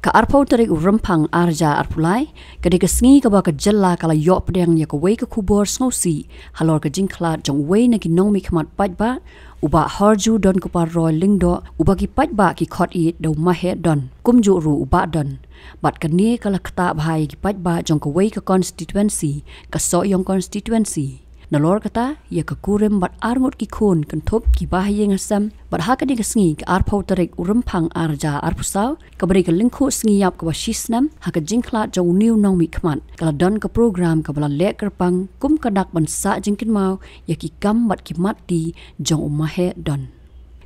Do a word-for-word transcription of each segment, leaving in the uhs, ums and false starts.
Ka arphew tarik u Rymphang arhajar arphew lai, ka dei ka sngi kaba ka jylla ka la ïoh pdiang ïa kawei ka khubor sngewsih halor ka jingkhlad jong uwei na ki nongmihkhmat paidbah, u Bah Horju Donkupar Roy Lyngdoh, uba ki paidbah ki khot ïa u da u Maheh Don, kumjuh ruh u Bah Don. Bad kane ka la ktah bha ïa ki paidbah jong kawei ka constituency, ka Sohiong constituency. Nalor kata, ïa ka kurim bad arngut ki khun kynthup ki bahaïing hasem, bad ha kane ka sngi ka arphew tarik u Rymphang arhajar arphew saw, kaba dei ka lyngkhuh sngi ïap kaba shisnem ha ka jingkhlad jong une u nongmihkhmat, ka la don ka program kaba la leh kyrpang kum ka dak ban sah jingkynmaw ïa ki kam bad ki mat ti jong u Maheh Don.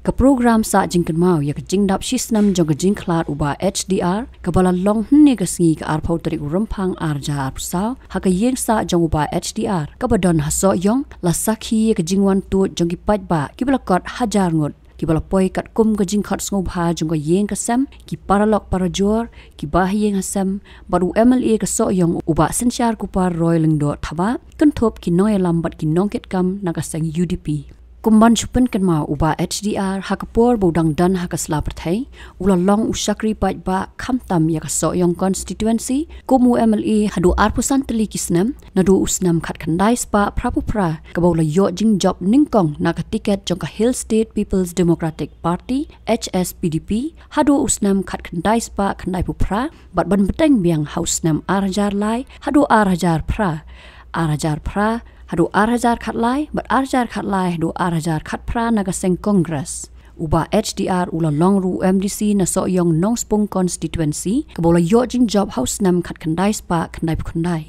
Ka program sah jingkynmaw ïa ka jingdap shisnem jong ka jingkhlad u Bah H D R, kaba la long hynne ka sngi ka arphew tarik u Rymphang arhajar arphew saw, ha ka ïing sah jong u Bah H D R, kaba don ha Sohiong, la sakhi ïa ka jingwan tuid jong ki paidbah kiba la kot hajar ngut, kiba la poi katkum ka jingkhot sngewbha jong ka ïing ka sem, ki paralok parajor, ki bahaïing hasem, bad u M L A ka Sohiong u Bah Synshar Kupar Roy Lyngdoh Thabah, kynthup ki nongïalam bad ki nongkitkam na ka seng U D P. Kum ban shu pynkynmaw, u Bah H D R ha ka por ba u dang don ha ka sla pyrthei, u la long u shakri paidbah khamtam ïa ka Sohiong constituency, kum u M L A haduh arphew san tylli ki snem, naduh u snem khatkhyndai spah phraphew phra, kaba u la ïoh jingjop nyngkong na ka tiket jong ka Hill State People's Democratic Party, H S P D P, haduh u snem khatkhyndai spah khyndaiphew phra, bad ban bteng biang ha u snem arhajar lai haduh arhajar phra, arhajar phra haduh arhajar khatlai, bad arhajar khatlai haduh arhajar khatphra na ka seng Congress. U Bah H D R u la long ruh u M D C na Sohiong Nongspung constituency, kaba u la ïoh jingjop ha u snem khatkhyndai spah khyndaiphew khyndai.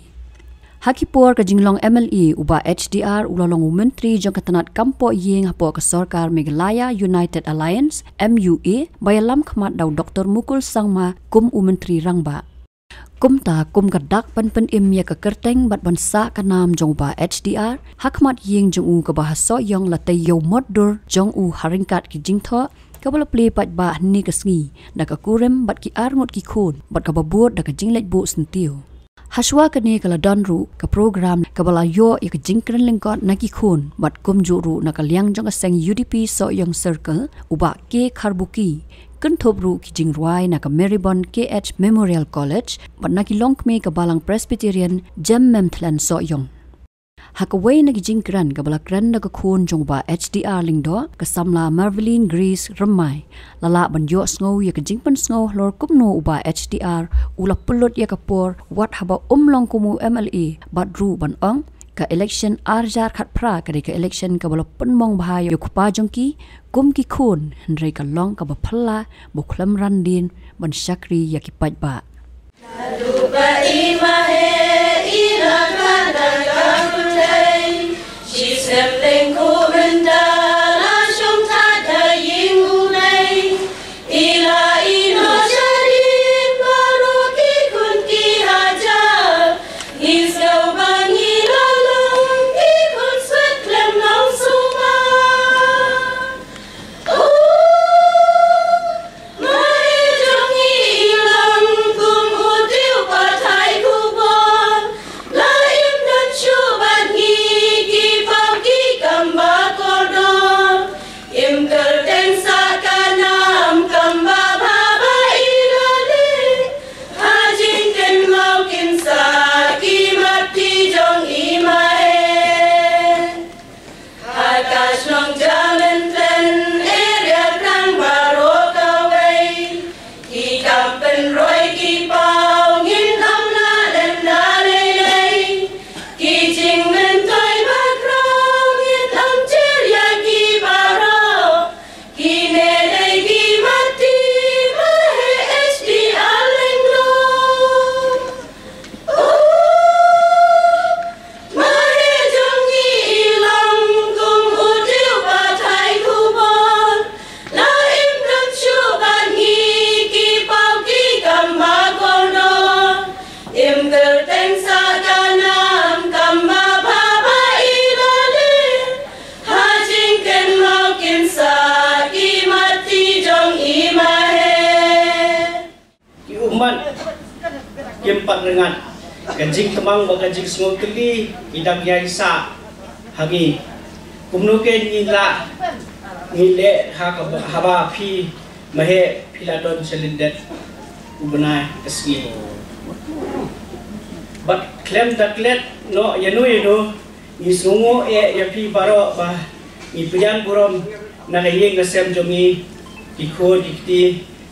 Ha ki por ka jinglong M L A, u Bah H D R u la long u myntri jong ka tnat kam poh ïing hapoh ka sorkar Meghalaya United Alliance, M U A, ba ïalam khmat da u Doktor Mukul Sangma kum u myntri rangbah. Kumta, kum ka dak ban pynim ïa ka kyrteng bad ban sah ka nam jong u Bah H D R, ha khmat ïing jong u kaba ha Sohiong, la tei ïa u mot dur jong u ha ryngkat ki jingthoh, kaba la plie paidbah hynne ka sngi da ka kurim bad ki arngut ki khun, bad kaba bud da ka jingleit buh syntiew. Hashwa kane ka la don ruh ka program kaba la ïoh ïa ka jingkren lyngkot na ki khun, bad kumjuh ruh na ka liang jong ka seng U D P Sohiong Circle, u Bah K Kharbuki, kynthup ruh ki jingrwai na ka Maribyrnong K H Memorial College, bad na ki longkmie ka Balang Presbyterian Jem Memthlen Sohiong. Ha kawei na ki jingkren kaba la kren da ka khun jong u Bah H D R Lyngdoh, ka samla Marveline Grace Rymbai, la lah ban ïohsngew ïa ka jingpynsngew halor kumno u Bah H D R u la pynlut ïa ka por, wat haba um long kum u M L A, bad ruh ban ong, ka election arhajar khatphra ka dei ka election kaba la pynmong bha ïa u kpa jong ki kum ki khun, hynrei ka long kaba phylla, ba u khlem ran dien ban shakri ïa ki paidbah. Naduh ba i Maheh i la khlad da ka pyrthei, shisnem lyngkhuh mynta la shong thait ha ïing u Blei. I la ïehnoh shadien baroh ki khun ki hajar, ngi sngew ba ngi la long ki khun swet khlem long sumar. Ha ka shnong Jamentlen area Krang baroh kawei, ki kam pynroi ki paw ngin ym lah lynda lei lei. Ki jingmyntoi bakhraw ngin ym jer ïa ki baroh. Kine dei ki mat ti Maheh H D R Lyngdoh. Maheh jong ngi i long kum u tiew pathai khubor. La im don shuh bad ngi, ki paw ki kam ba kordor. Im kyrteng sa ka nam kam ba bha ba i la leh. Ha jingkynmaw kin sa ki mat ti jong i Maheh. Ki ummat kim pat rngat, ka jingkmang bad ka jingsngew tylli ki dang ïai sah ha ngi. Kumno kein ngi lah, ngi leh ha kaba, haba phi Maheh phi la don sha lyndet. u bnai ka sngi. Bad khlem da klet noh ïano ïano, ngi sngewnguh eh ïa phi baroh ba ngi pdiang burom na ka ïing ka sem jong ngi, ki khun ki kti,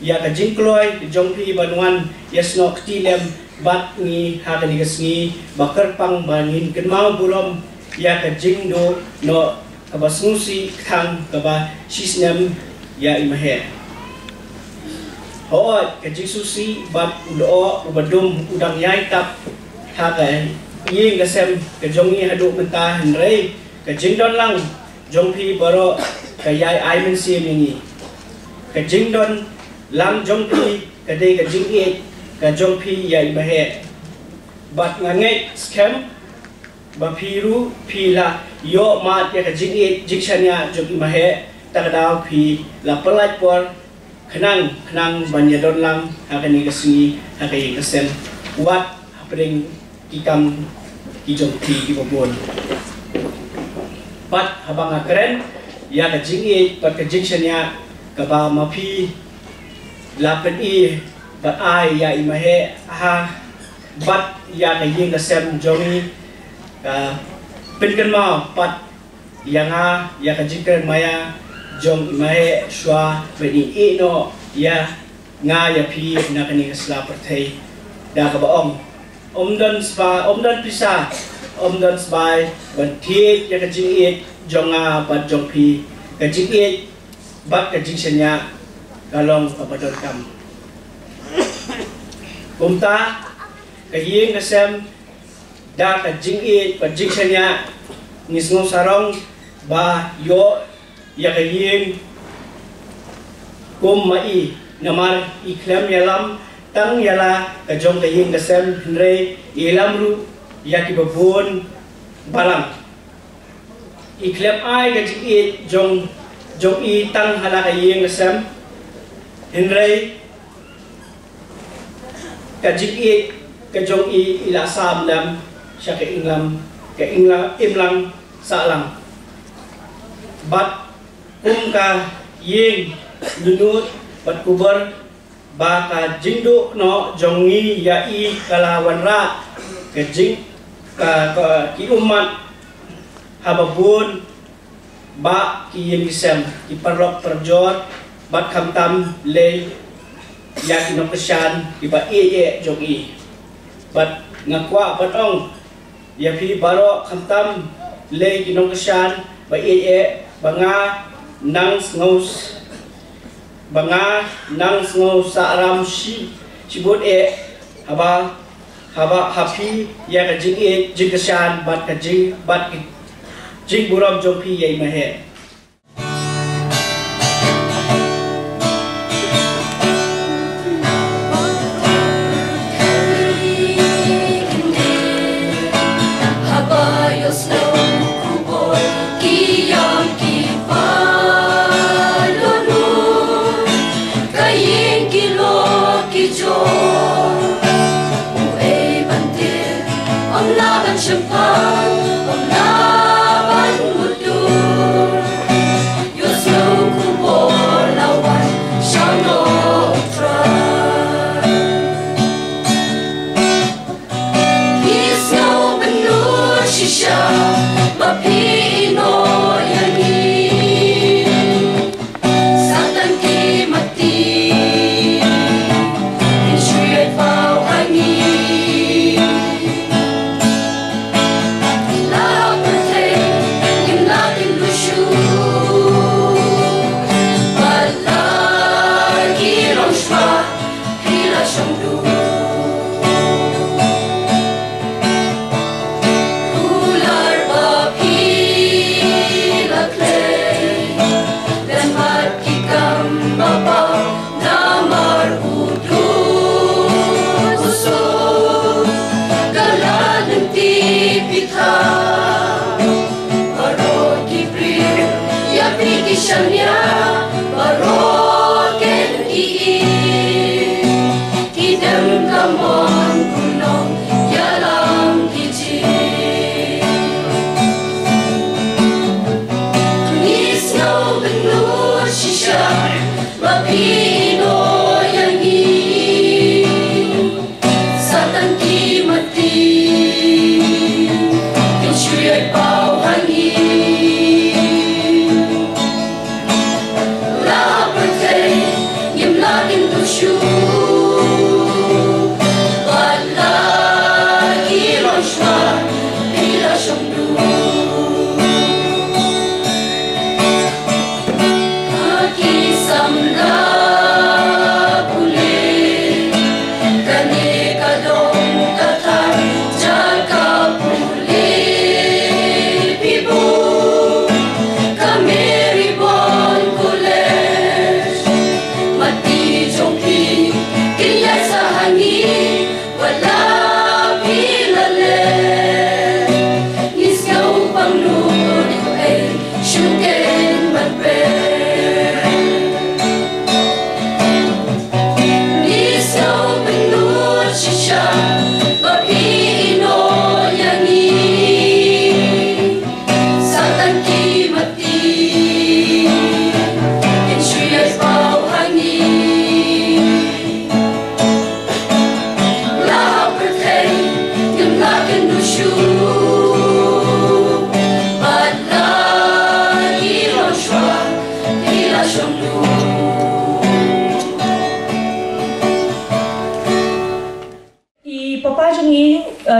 ïa ka jingkloi jong phi ban wan ïasnoh kti lem bad ngi ha kane ka sngi ba kyrpang ba ngin kynmaw burom ïa ka jingduh noh kaba sngewsih kthang kaba shisnem ïa i Maheh. Hooid, ka jingsngewsih bad u lyoh uba dum u dang ïai tap ha ka ïing ka sem ka jong ngi haduh mynta, hynrei ka jingdon lang jong phi baroh ka ïai ai mynsiem ïa ngi. Ka jingdon lang jong phi ka dei ka jingïeit ka jong phi ïa i Maheh. Bad nga ngeit skhem ba phi ruh phi la ïoh mad ïa ka jingïeit jingshaniah jong i Maheh, ta ka daw phi la pyllait por khnang khnang ban ïadon lang ha kane ka sngi ha ka ïing ka sem, wat hapdeng ki kam ki jong phi kiba bun. Bad haba nga kren ïa ka jingïeit bad ka jingshaniah kaba ma phi la pyni bad ai ïa i Maheh ha bad ïa ka ïing ka sem jong ngi, ka pynkynmaw pat ïa nga ïa ka jingkren maïa jong i Maheh shuwa ba i ïehnoh ïa nga ïa phi na kane ka sla pyrthei, da kaba ong: Ym don sbai, ym don pisa, ym don sbai ban thied ïa ka jingïeit jong nga bad jong phi. Ka jingïeit bad ka jingshaniah ka long kaba donkam. Kumta ka ïing ka sem, da ka jingïeit bad jingshaniah, ngi sngew sarong ba ïoh ïa ka ïing kum ma i, namar i khlem ïalam tang ïa la ka jong ka ïing ka sem, hynrei i lam ruh ïa kiba bun balang. I khlem ai ka jingïeit jong, jong i tang ha la ka ïing ka sem, hynrei ka jingïeit ka jong i i la sam lem sha ka imlang, ka imlang, imlang sahlang. Bad kum ka ïing, lynut bad kubur, ba ka jingduh noh jong ngi ïa i ka la wanrah ka jing, ka, ka, ki ummat haba bun, ba ki ïing ki sem, ki paralok parajor, bad khamtam lei ïa ki nongkyrshan kiba ïeit eh jong i. Bad nga kwah ban ong ïa phi baroh, khamtam lei ki nongkyrshan ba ïeit eh, ba nga nang sngew s-, ba nga nang sngew sahram shi, shibun eh haba, haba ha phi ïa ka jingïeit jingkyrshan bad ka jing, bad ka jingburom jong phi ïa i Maheh. Haba ïohsngew khubor ki ïam ki paralok, ka ïing ki lok ki jor. Uei ban tip, ym lah ban shemphang, ym lah ban mutdur. Ïohsngew khubor la wan sha U Trai. Ngi sngew bynnud shisha ba phi ïehnoh ïa ngi. Sa tang ki mati kin shu ïai paw ha ngi. La pyrthei ngim lah tim lut shuh, bad la ki rong shwa phi la shong duh. Kular ba phi la khlei lem bad ki kam bapaw, namar u duk u sur ka la lynti phi thaw. Baroh ki briew ïa phi ki shaniah, baroh ken ki ïeit. Ki dem ka mon kumno ïalam ki jingim. Ngi sngew bynnud shisha ba phi ïehnoh ïa ngi.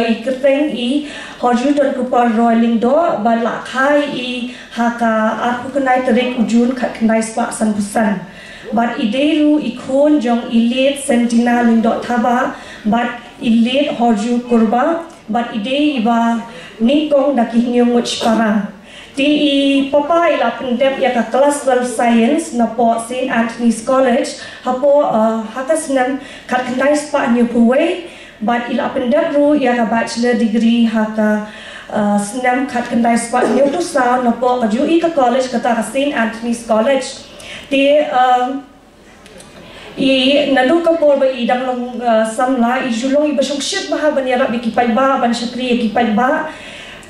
I kyrteng i Horju Donkupar Roy Lyngdoh, bad la kha i ha ka arphew khyndai tarik u Jun khatkhyndai spah sanphew san. Bad i dei ruh i khun jong i Late Sentina Lyngdoh Thabah bad i Late Horju Kurbah, bad i dei i ba nyngkong da ki hynñiew ngut shipara. Te i papa i la pyndep ïa ka klas twelve science napoh Saint Anthony's College hapoh, uh, ha ka snem khatkhyndai spah hynñiewphew wei, bad i la pyndep ruh ïa ka bachelor degree ha ka, uh, snem khatkhyndai spah hynñiewphew saw napoh ka ju i ka college kata ka Saint Anthony's College. Te, um, i naduh ka por ba i dang long, uh, samla, i ju long i ba shongshit bha ban ïarap ïa ki paidbah, ban shakri ïa ki paidbah.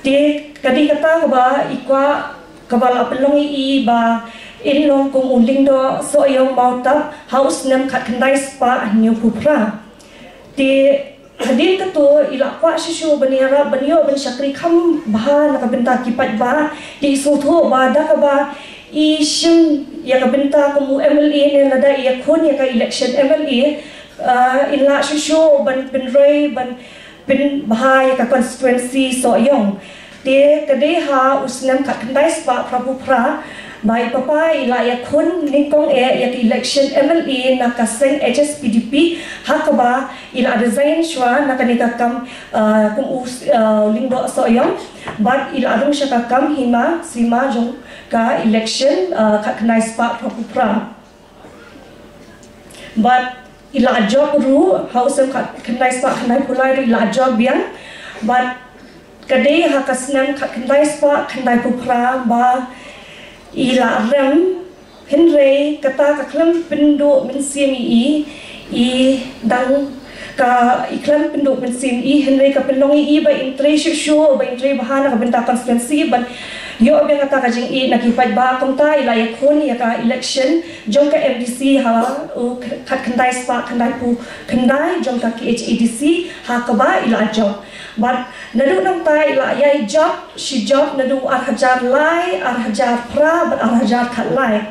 Te ka dei kata kaba i kwah, kaba la pynlong ïa i ba in long kum u Lyngdoh Sohiong Mawtap ha u snem khatkhyndai spah hynñiewphew phra. Te hadien kato i la kwah shisha ban ïarap, ban ïoh ban shakri kham bha na ka bynta ki paidbah. Te i sngewthuh ba da kaba i shim ïa ka bynta kum u M L A ne lada i ïakhun ïa ka election M L A, uh, in lah shisha ban pynroi, ban pynbha ïa ka constituency Sohiong. Te ka dei ha u snem khatkhyndai spah phraphew phra ba i papa i la ïakhun nyngkong eh ïa ka election M L A na ka seng H S P D P, ha kaba i la resign shuwa na kane ka kam, uh, kum u, uh, Lyngdoh Sohiong, bad i la rung sha ka kam hima sima jong ka election, uh, khatkhyndai spah phraphew phra. Bad i la jop ruh ha u snem khatkhyndai spah khyndaiphew lai ruh i la jop biang. Bad ka dei ha ka snem khatkhyndai spah khyndaiphew phra ba i la rem, hynrei kata ka khlem pynduh mynsiem ïa i, i dang ka, i khlem pynduh mynsiem ïa i, hynrei ka pynlong ïa i ba in trei shuh shuh, ba in trei bha na ka bynta constituency, ban ïoh biang kata ka jingïeit na ki paidbah. Kumta i la ïakhun ïa ka election jong ka M D C ha u khatkhyndai spah khyndaiphew khyndai jong ka K H A D C, ha kaba i la jop. Bad naduh nangta i la ïai jop shi jop naduh ar hajar lai, ar hajar phra bad ar hajar khatlai.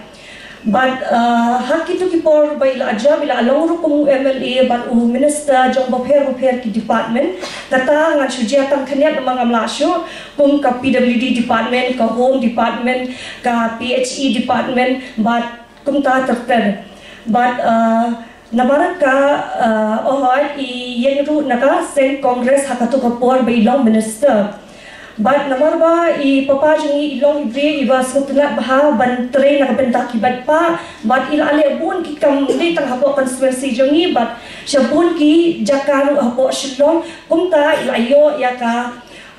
Bad, uh, ha kito ki por ba i la jop i la long ruh kum u M L A bad u minister jong bapher bapher ki department. Kata ngan shu jia tang khyndiat namar ngam lah shuh, kum ka P W D department, ka home department, ka P H E department, bad kumta ter ter. Bad, uh, namar ka, uh, Ohoi i ïeng ruh na ka seng Congress ha kato ka por ba i long minister. Bad namar ba i papa jong i i long i briew i ba sngewtynnat bha ban trei na ka bynta ki paidbah, bad i la leh bun ki kam, ym dei tang hapoh constituency jong i bad sha bun ki jaka ruh hapoh Shillong. Kumta i la ïoh ïa ka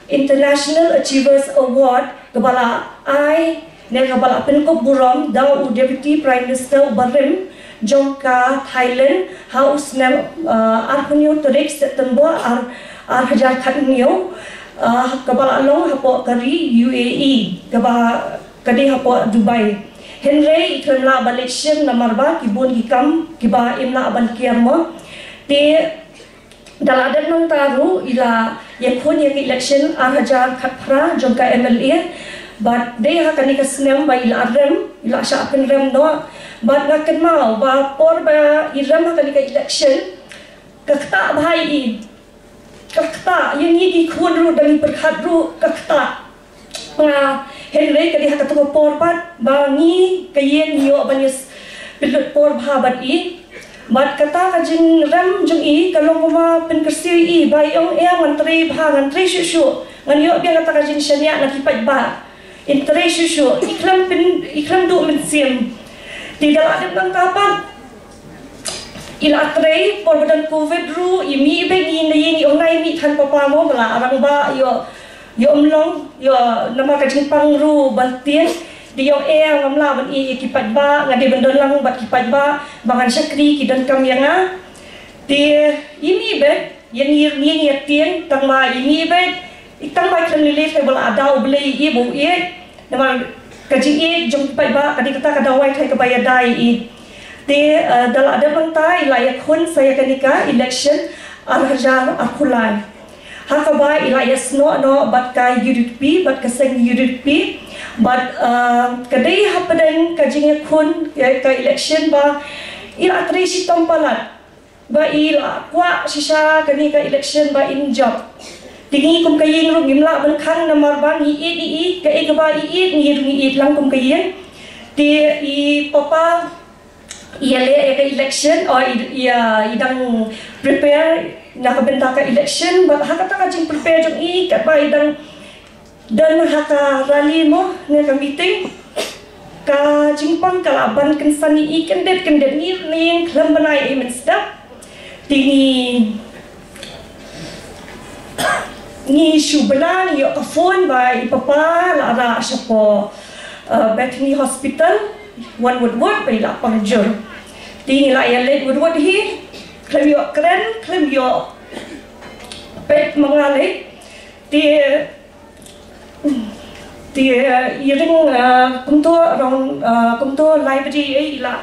International Achievers Award kaba la ai ne kaba la pynkup burom da u Deputy Prime Minister u barim jong ka Thailand ha u snem, uh, arphew hynñiew tarik September ar, ar hajar khathynñiew, uh, kaba la long hapoh ka ri U A E, kaba ka dei hapoh Dubai. Hynrei i khlem lah ban leit shim namar ba ki bun ki kam kiba im lah ban kiar mo. Te da la dep nangta ruh i la ïakhun ïa ka election ar hajar khatphra jong ka M L A. Bad dei ha kane ka snem ba i la rem, i la shah pynrem noh. Bad nga kynmaw ba por ba i rem ha kane ka election, ka ktah bha ïa i. Ka ktah, ïa ngi ki khun ruh da ngi pyrkhat ruh ka ktah. Nga, hynrei ka dei ha kato ka por pat ba ngi ka ïing ngi ïoh ban ïa pynlut por bha bad i. Bad kata ka jingrem jong i ka long kumba pynkyrsiew ïa i ba i ong, eh, ngan trei bha, ngan trei shuh shuh, ngan ïoh biang kata ka jingshaniah na ki paidbah. In trei shuh shuh, i khlem pyn, i khlem duh mynsiem. Te da la dep nangta pat i la trei, por ba don covid ruh i mih beit, ngi na ïing ngi ong nai mih than papa mo, ba la rangbah ïoh, ïoh ym long, ïoh namar ka jingpang ruh ba tieng. Te i ong, eh, ngam lah ban ïeh ïa ki paidbah, nga dei ban don lang bad ki paidbah ba ngan shakri, ki donkam ïa nga. Te i mih beit, ïa ngi, ïa ngi ïa tieng, tang ba i mih beit, i tang ba i khlem lei lei, tharai ba la da U Blei ïa i ba u ïeit. Namar ka jingïeit jong ki paidbah ka dei kata ka dawai tharai kaba ïada ïa i. Te, eh, da la dep nangta i la ïakhun sa ïa kane ka election ar hajar arphew lai. Ha kaba i la ïasnoh noh bad ka U D P, bad ka seng U D P. Bad, eh, ka dei hapdeng ka jingïakhun ïa ka election ba i la trei shitom palat ba i la kwah shisha kane ka election ba in jop. Te ngi kum ka ïing ruh ngim lah ban khang namar ba ngi ïeit, ngi ïeit, kaei kaba i ïeit ngi ruh ngi ïeit lang kum ka ïing. Te i papa i ïaleh ïa ka election, o i, i, i dang prepare na ka bynta ka election, bad ha kata ka jingprepare jong i katba i dang don ha ka rally mo ne ka meeting, ka jingpang ka la ban kynsan ïa i kyndit kyndit, ngi ruh ngi khlem bnai i mynstep. Te ngi ngi shu bna ngi ïoh ka phone ba i papa la rah shapoh uh, Bethany Hospital, One Woodward, ba i la pang jur. Te ngi la ïaleit Woodward hi, khlem ïoh kren, khlem ïoh peit ma nga lei. Te te uh, i ring uh, kumto around uh, kumto lai baje i la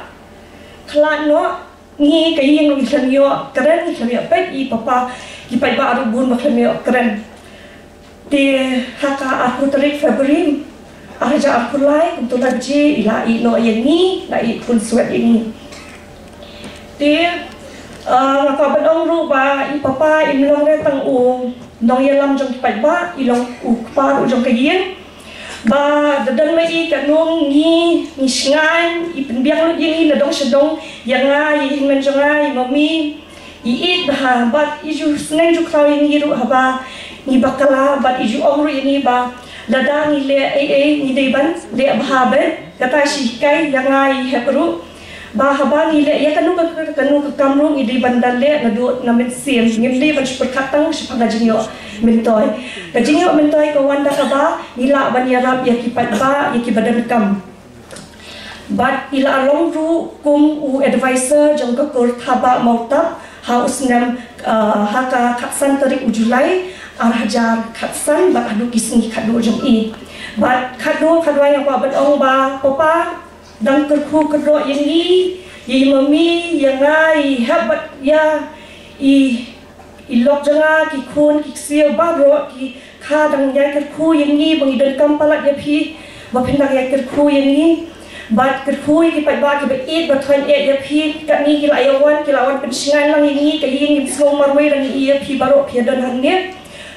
khlad noh. Ngi ka ïing ngi khlem ïoh kren, ngi khlem ïoh peit, i papa, i paidbah ruh bun ba khlem ïoh kren. Te ha ka arphew tarik February ar hajar arphew lai, kumto lai baje i la ïeh noh ïa ngi, la ïeh khun swet ïa ngi. Te uh, nga kwah ban ong ruh ba i papa im long re tang u nongïalam jong ki paidbah, i long u kpa ruh jong ka ïing. Ba da don ma i katno ngi, ngi shngaiñ, i pynbiang lut ïa ngi na dong sha dong, ïa nga, ïa i hynmen jong nga, i mami, i ïeit bha, bad i ju sneng ju khraw ïa ngi ruh haba ngi bakla, bad i ju ong ruh ïa ngi ba lada ngi leh ei ei ngi dei ban leh bha bha, kata shi hikai ïa nga i hep ruh. Ba haba ngi leh ïa kano ka, kano ka kam ruh ngi dei ban da leh naduh na mynsiem, ngim dei ban shu pyrkhat tang shaphang ka jingïoh myntoi. Ka jingïoh myntoi ka wan da kaba ngi lah ban ïarap ïa ki paidbah, ïa ki ba donkam. Bad i la long ruh kum u advisor jong ka kur Thabah Mawtap ha u snem, uh, ha ka khatsan tarik u July ar hajar khatsan bad haduh ki sngi khatduh jong i. Bad khatduh khatwai nga kwah ban ong ba papa dang kyrkhu kyrdoh ïa ngi, ïa i mami, ïa nga, i hep bad ïa i, i lok jong nga, ki khun, ki ksiew baroh, ki kha dang ïai kyrkhu ïa ngi ba ngi donkam palat ïa phi, ba phin dang ïai kyrkhu ïa ngi. Bad kyrkhu ïa ki paidbah kiba ïeit ba thoiñ eh ïa phi, katne ki la ïa wan, ki la wan pynshngaiñ lang ïa ngi, ka ïing ngim sngew marwei lang ïa phi baroh phi ïa don hangne.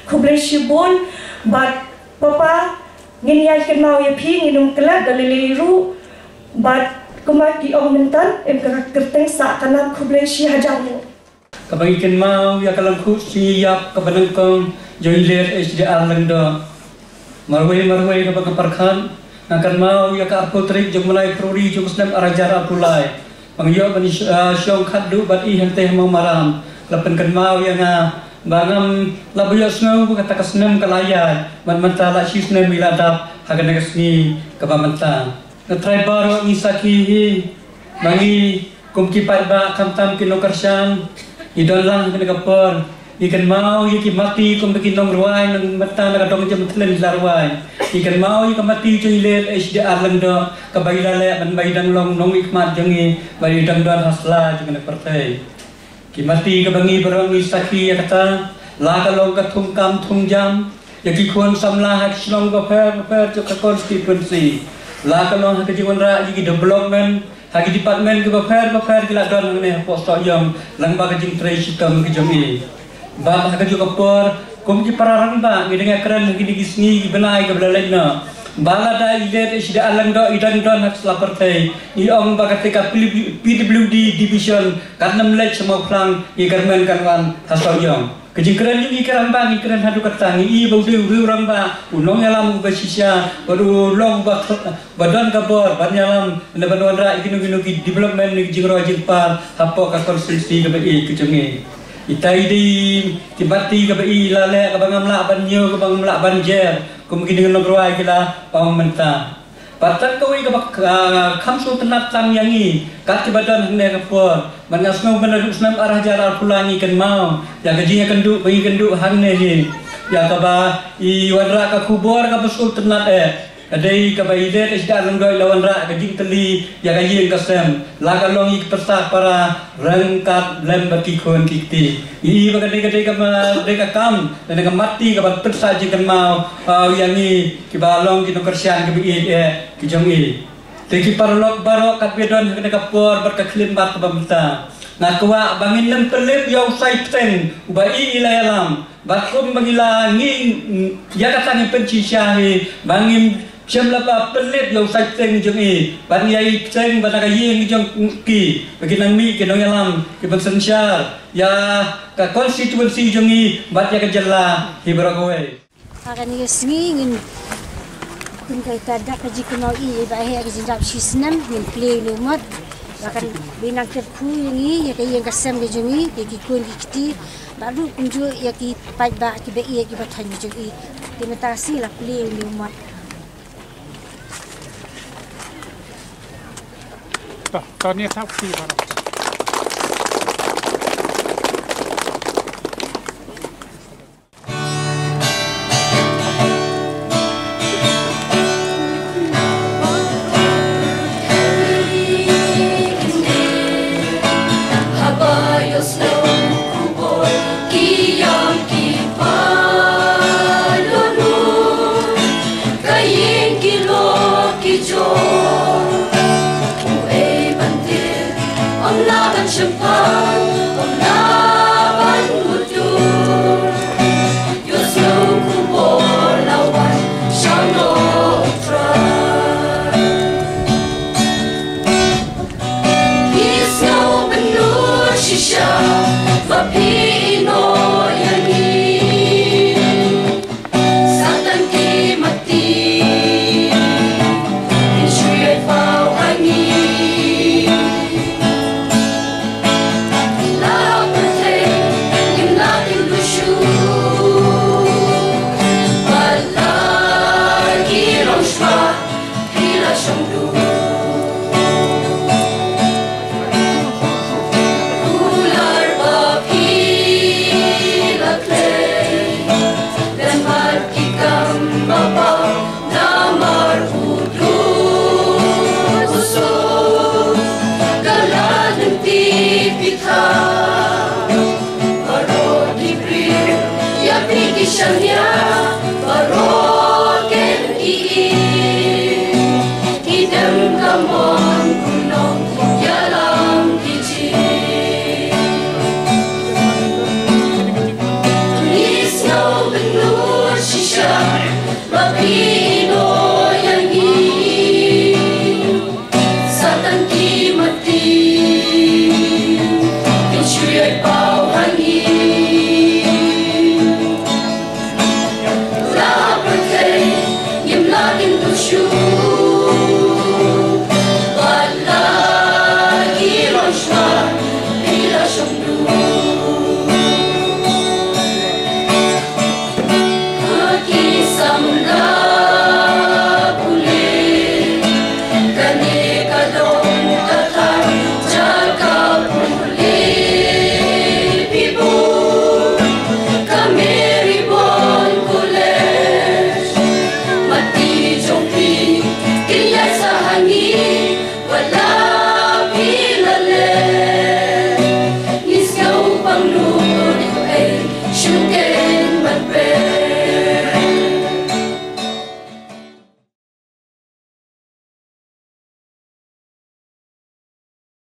Khublei shibun, bad papa, ngin ïai kynmaw ïa phi, ngin ym klet da lei lei ruh. Bad kumba ki ong mynta, em ka kyrteng sah ka nam, khublei shi hajar nguh. Kaba ngi kynmaw ïa ka lyngkhuh sngi ïap kaba nyngkong jong i Late H D R Lyngdoh. Marwei marwei kaba nga pyrkhat, nga kynmaw ïa ka arphew tarik jong u bnai February jong u snem ar hajar arphew lai. Ba nga ïoh ban sh-, ah, shong khatduh bad i hangtei ha Mawmaram. La pynkynmaw ïa nga ba ngam lah ban ïohsngew ba kata ka snem ka la ïaid, bad mynta la shi snem i la dap ha kane ka sngi kaba mynta. Nga trai baroh ngi sakhi hi ba ngi kum ki paidbah khamtam ki nongkyrshan ngi don lang ha kane ka por. Ngi kynmaw ïa ki mati kum ki nongrwai nang mynta na ka dong jong Mynthlin ki la rwai. Ngi kynmaw ïa ka mati jong i Late H D R Lyngdoh kaba i la leh ban ba i dang long nongmihkhmat jong ngi, ba i dang don ha sla jong kane ka pyrthei. Ki mati kaba ngi baroh ngi sakhi ïa kata, la ka long ka thung kam thung jam ïa ki khun samla ha ki shnong bapher bapher jong ka constituency. La ka long ha ka jingwanrah ïa ki development ha ki department kiba pher bapher ki la don hangne hapoh Sohiong, lyngba ka jingtrei shitom ka jong i. Bad ha kajuh ka por, kum ki para rangbah ngi dang ïakren ha kine ki sngi ki bnai kiba la leit noh ba lada i Late H D R Lyngdoh i dang don ha ka sla pyrthei, ngi ong ba kata ka P W D division kan ym leit sha Mawphlang, ngi kyrmen kan wan ha Sohiong. Ka jingkren jong ngi ki rangbah ngi kren haduh katta, ngi i ba u dei u rangbah, u nongïalam uba shisha, bad u long uba ba don ka bor ban ïalam ne ban wanrah ïa kino kino ki development ne ki jingrwai jingpar hapoh ka constituency kaba ïeit ka jong ngi. Ita i dei ki mati kaba i la leh kaba ngam lah ban ñiew kaba ngam lah ban jer, kum ki nongrwai ki la ong mynta. Bad tang kawei kaba, ah, kham sngewtynnat tang ïa ngi kat kiba don hangne ka por, ban nga sngew ban naduh snem ar hajar arphew lai ngi kynmaw ïa ka jingïakynduh ba ngi kynduh hangne hi, ïa kaba i wanrah ka khubor kaba sngewtynnat eh. Ka dei kaba i Late H D R Lyngdoh i la wanrah ka jingtylli ïa ka ïing ka sem, la ka long ïa ki pyrsa para ryngkat lem bad ki khun ki kti. I ba ka dei, ka dei kaba dei ka kam lane ka mati kaba pynsa jingkynmaw, ah, ïa ngi kiba long ki nongkyrshan kiba ïeit eh ki jong i. Te ki paralok baroh kat ba don ha kane ka por bad ka khyllipmat kaba mynta, Nga kwah ba ngin nym pynlip ïa u Saipteng uba i i la ïalam. Bad kumba ngi la ngi, mm, ïa kata ngin pynshisha hi ba ngin shym la ba pynlip ïa u Saipteng jong i. Bad ngi ïa i pteng bad na ka ïing jong ki ba ki nang mih ki nongïalam ki ban synshar ïa ka constituency jong i bad ïa ka jylla hi baroh kawei. Ha kane ka sngi ngin khun ka ita dak ka jingkynmaw i ba heh ka jingdap shi snem ngin plie ïa une u mot. Ba kan ba in nang kyrkhu ïa ngi ïa ka ïing ka sem ka jong i, ïa ki khun ki kti. Bad ruh kumjuh ïa ki paidbah kiba ïeit kiba thoiñ ka jong i. Te mynta ka sngi la plie ïa une u mot. To, to, ni thap kti baroh.